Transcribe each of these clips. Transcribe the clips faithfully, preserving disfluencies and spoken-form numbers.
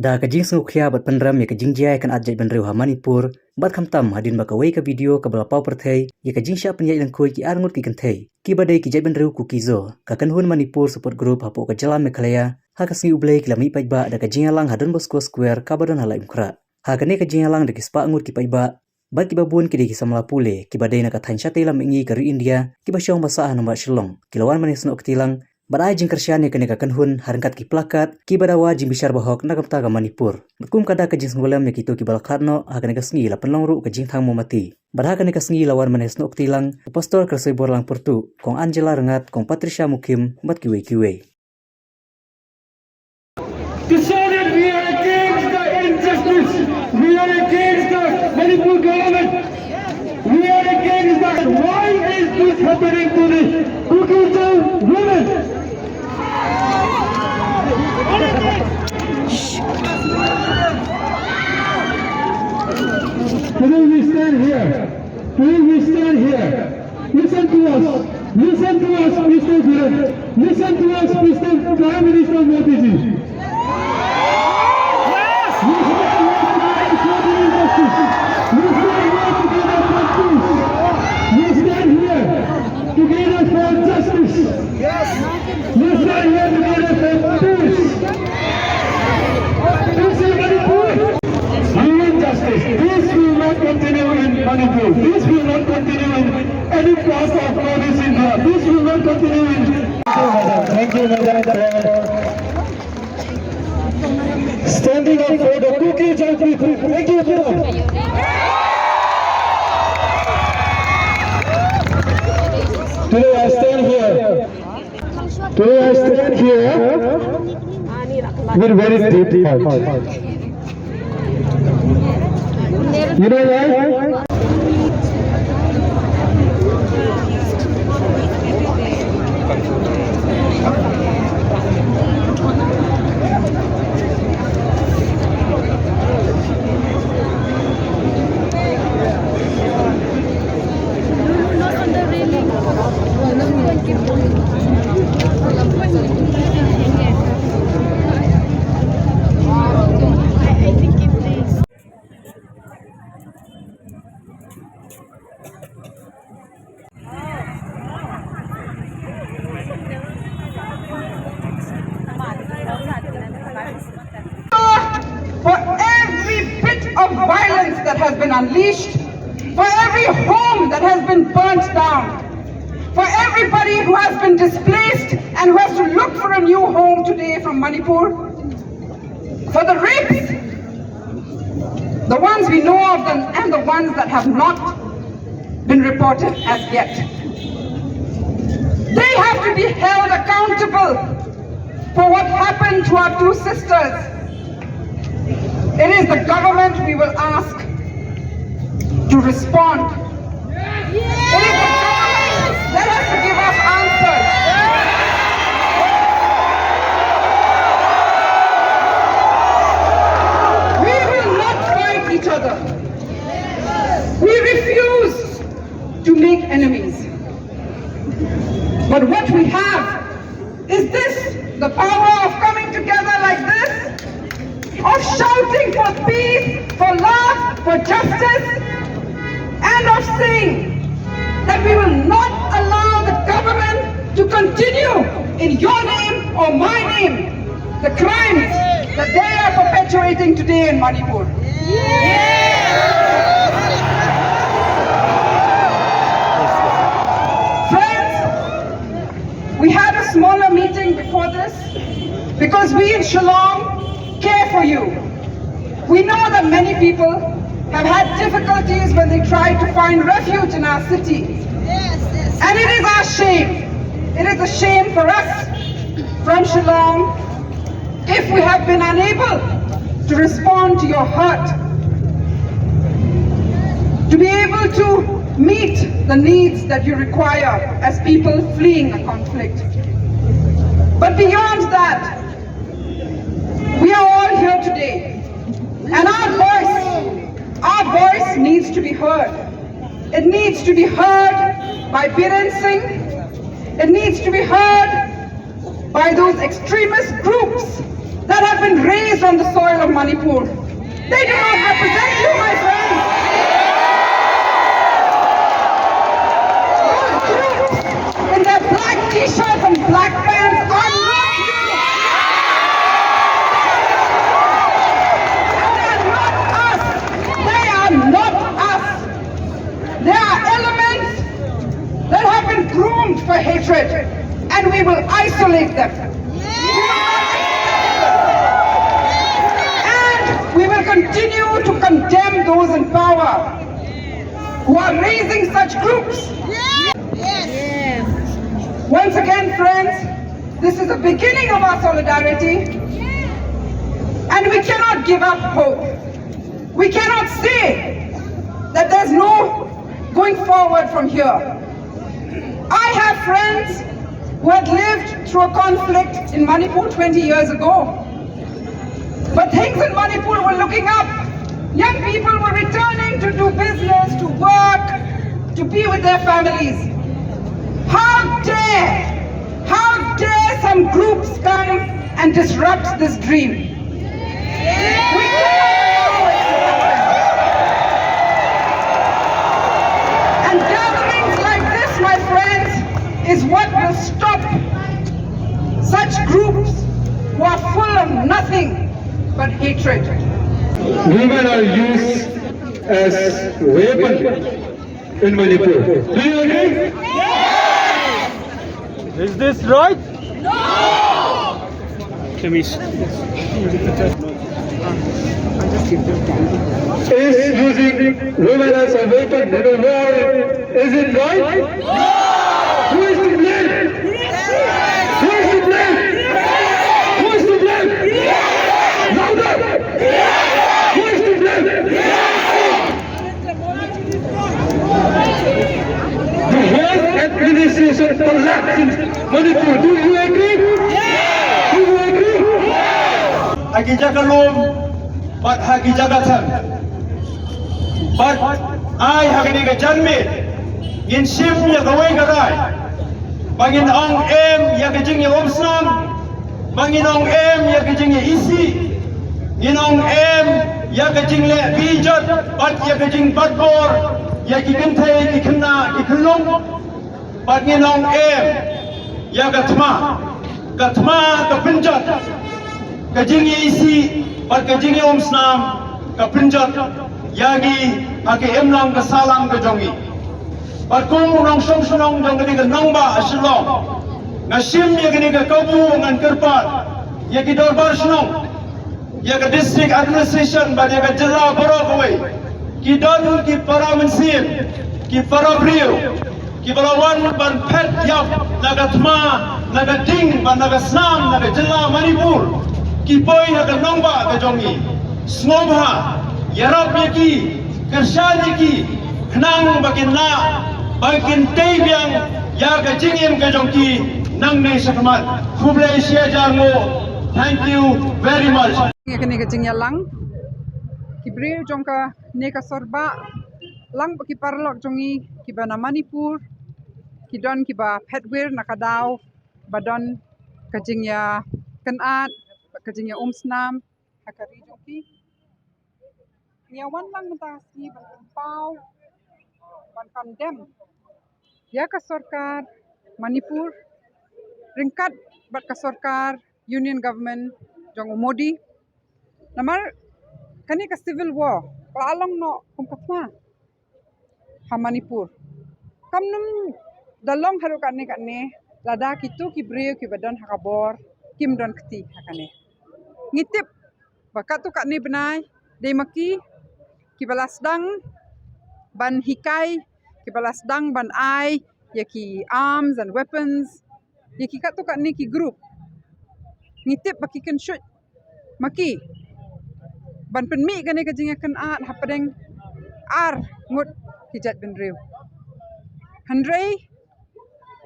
Da ka jingsngewkhia bad pynrem ïa ka jingjia ïa ka jait bynriew ha Manipur, bad khamtam hadien ba kawei ka video kaba la paw pyrthei ïa ka jingshah pynïaid lyngkhuid ki arngut ki kynthei kiba dei ki jait bynriew Kuki Zo, ka kynhun Manipur Support Group hapoh ka jylla Meghalaya, ha ka sngi U Blei ki la mih paidbah da ka jingïalang ha Don Bosco Square kaba don ha Laitumkhrah. Ha kane ka jingïalang da ki spah ngut ki paidbah, bad kiba bun ki dei ki samla pule kiba dei na ka thaiñ shatei lam mihngi ka ri India, kiba shong ba sah ha nongbah Shillong, ki la wan ban ïasnoh kti lang bad ai jingkyrshan ïa kane ka kynhun ha ryngkat ki plakat kiba dawa jingbishar bahok na ka bynta ka Manipur. Bad kum ka dak ka jingsngewlem ïa kito kiba la khlad noh, ha kane ka sngi la pynlong ruh ka jingthang mombati. Bad ha kane ka sngi la wan ban ïasnoh kti lang u Pastor Kyrsoiborlang Pyrtuh, Kong Angela Ryngat, Kong Patricia Mukhim bad kiwei kiwei. To say that we are against the injustice, we are against the Manipur government, we are against that. Why is this happening to the Kuki Zo women? Today we stand here. Today we stand here. Listen to us. Listen to us, Mister Biren. Listen to us, Mister Prime Minister Modi ji. Yes! We stand here together for the injustice. We stand here together for peace. We stand here together for justice. Yes! We stand here together for peace. Peace in Manipur. We want justice. This will not continue in Manipur. This will not continue in any part of Northeast India. This will not continue in. Thank you, madam, for standing up for the Kuki Zo people. Thank you, madam. Today I stand here. Today I stand here with very deep heart. You know why? For every bit of violence that has been unleashed, for every home that has been burnt down, for everybody who has been displaced and who has to look for a new home today from Manipur, for the rapes, the ones we know of them and the ones that have not been reported as yet. They have to be held accountable for what happened to our two sisters. It is the government we will ask to respond. It is the government that has to give us answers. We will not fight each other. We refuse to make enemies. But what we have is this, the power of coming together like this, of shouting for peace, for love, for justice, and of saying that we will not allow the government to continue in your name or my name the crimes that they are perpetuating today in Manipur. Friends, we had a smaller meeting before this because we in Shillong care for you. We know that many people have had difficulties when they try to find refuge in our city. And it is our shame. It is a shame for us from Shillong if we have been unable to respond to your hurt, to be able to meet the needs that you require as people fleeing a conflict. But beyond that, we are all here today, and our voice, our voice needs to be heard. It needs to be heard by Biren Singh. It needs to be heard by those extremist groups that have been raised on the soil of Manipur. They do not represent you, my friends. Those groups in their black t-shirts and black pants are not you. They are not us. They are not us. They are elements that have been groomed for hatred, and we will isolate them. And we will continue to condemn those in power who are raising such groups. Once again, friends, this is the beginning of our solidarity, and we cannot give up hope. We cannot say that there's no going forward from here. I have friends who had lived through a conflict in Manipur twenty years ago. But things in Manipur were looking up. Young people were returning to do business, to work, to be with their families. How dare, how dare some groups come and disrupt this dream? We cannot allow it. And gatherings like this, my friends, is what will stop such groups who are full of nothing but hatred. Women are used as weapon in Manipur. Do you agree? Is this right? Is using women as a weapon in a war, is it right? Who is to blame? Who is to blame? Who is to blame? Louder! Who is to blame? The whole administration collapsed in Manipur. Do you agree? Do you agree? Ha ki jaka lum bad ha ki jaka them, bad ai ha kane ka janmiet ngin shim ïa kawei ka rai ba ngin ong em ïa ka jingïaumsnam, ba ngin ong em ïa ka jingïaisih, ngin ong em ïa ka jingleh bijot bad ïa ka jingbat bor ïa ki kynthei, ki khynnah, ki khyllung. Bad ngin ong em ïa ka thma, ka thma ka pynjot, ka jingïaisih bad ka jingïaumsnam ka pynjot ïa ngi ha ka imlang ka sahlang ka jong ngi. Bad kum u nongshong shnong jong kane ka nongbah Shillong, nga shim ïa kane ka kabu, ngan kyrpad ïa ki dorbar shnong, ïa ka district administration bad ïa ka jylla baroh kawei, ki don ki para mynsiem, ki para briew kiba la wan ban phet ïap na ka thma, na ka ding bad na ka snam, na ka jylla Manipur, ki poi ha ka nongbah ka jong ngi. Sngewbha ïarap ïa ki, kyrshan ïa ki, khnang ba kin lah, ba kin tei biang ïa ka jingim ka jong ki nangne shakhmat. Khublei shihajar nguh. Thank you very much. Ïa kane ka jingïalang, ki briew jong kane ka sorbah, lang bad ki paralok jong ngi kiba na Manipur, ki don kiba phet wir na ka daw ba don ka jingïakynad bad ka jingïaumsnam ha ka ri jong ki. Ngi ïa wan lang mynta ka sngi ban pynpaw, ban condemn ïa ka sorkar Manipur ryngkat bad ka sorkar Union Government jong u Modi. Namar kane ka civil war ka la long noh kum ka thma ha Manipur. Kam nym da long haduh katne katne lada kito ki briew kiba don ha ka bor kim don kti ha kane. Ngi tip ba katto katne bnai dei ma ki kiba la sdang ban hikai, kiba la sdang ban ai ïa ki arms and weapons ïa ki katto katne ki group. Ngi tip ba ki kynshuh ma ki ban pynmih kane ka jingïakynad hapdeng ar ngut ki jaitbynriew. Hynrei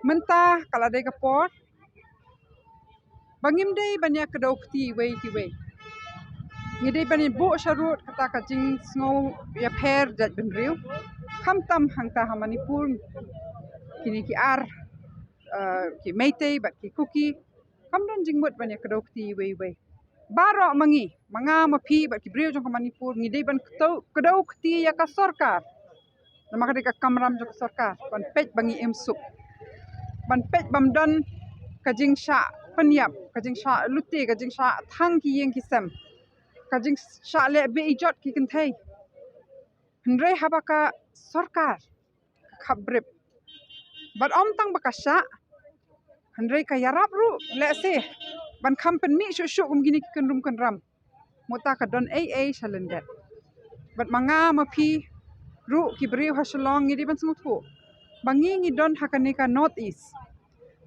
mynta ka la dei ka por ba ngim dei ban ïa kdew kti iwei ïa iwei. Ngi dei ban ïa buh sharud kata ka jingsngew ïapher jaitbynriew. Khamtam hangta ha Manipur, kine ki ar, eh, ki Meitei bad ki Kuki, kam don jingmut ban ïa kdew kti iwei ïa iwei. baroh ma ngi, ma nga ma phi bad ki briew jong ka Manipur, ngi dei ban kdew, kdew kti ïa ka sorkar. Namar ka dei ka kamram jong ka sorkar ban peit ba ngi im suk, ban peit bam don ka jingshah pynïap, ka jingshah lute, ka jingshah thang ki ïing ki sem, ka jingshah leh beh ijot ki kynthei. Hynrei haba ka sorkar ka khap brip, bad ym tang ba ka shah, hynrei ka ïarap ruh lehse ban kham pynmih shuh shuh kum kine ki kynrum kynram. Mynta ka don ei ei sha lyndet. Bad ma nga ma phi ruh, ki briew ha Shillong, ngi dei ban sngewthuh ba ngi, ngi don ha kane ka North East.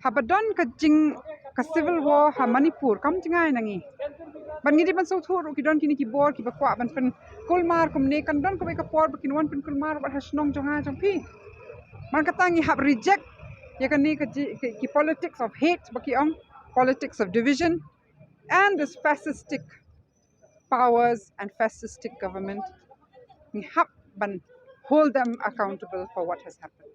Haba don ka jing, ka civil war ha Manipur, kam jngai na ngi. Bad ngi dei ban sngewthuh ruh, ki don kine ki bor kiba kwah ban pynkulmar kumne, kan don kawei ka por ba kin wan pynkulmar bad ha shnong jong nga jong phi. Man kata ngi hap reject ïa kane ka ji-, ki, ki politics of hate ba ki ong, politics of division, and this fascistic powers and fascistic government. Ngi hap ban hold them accountable for what has happened.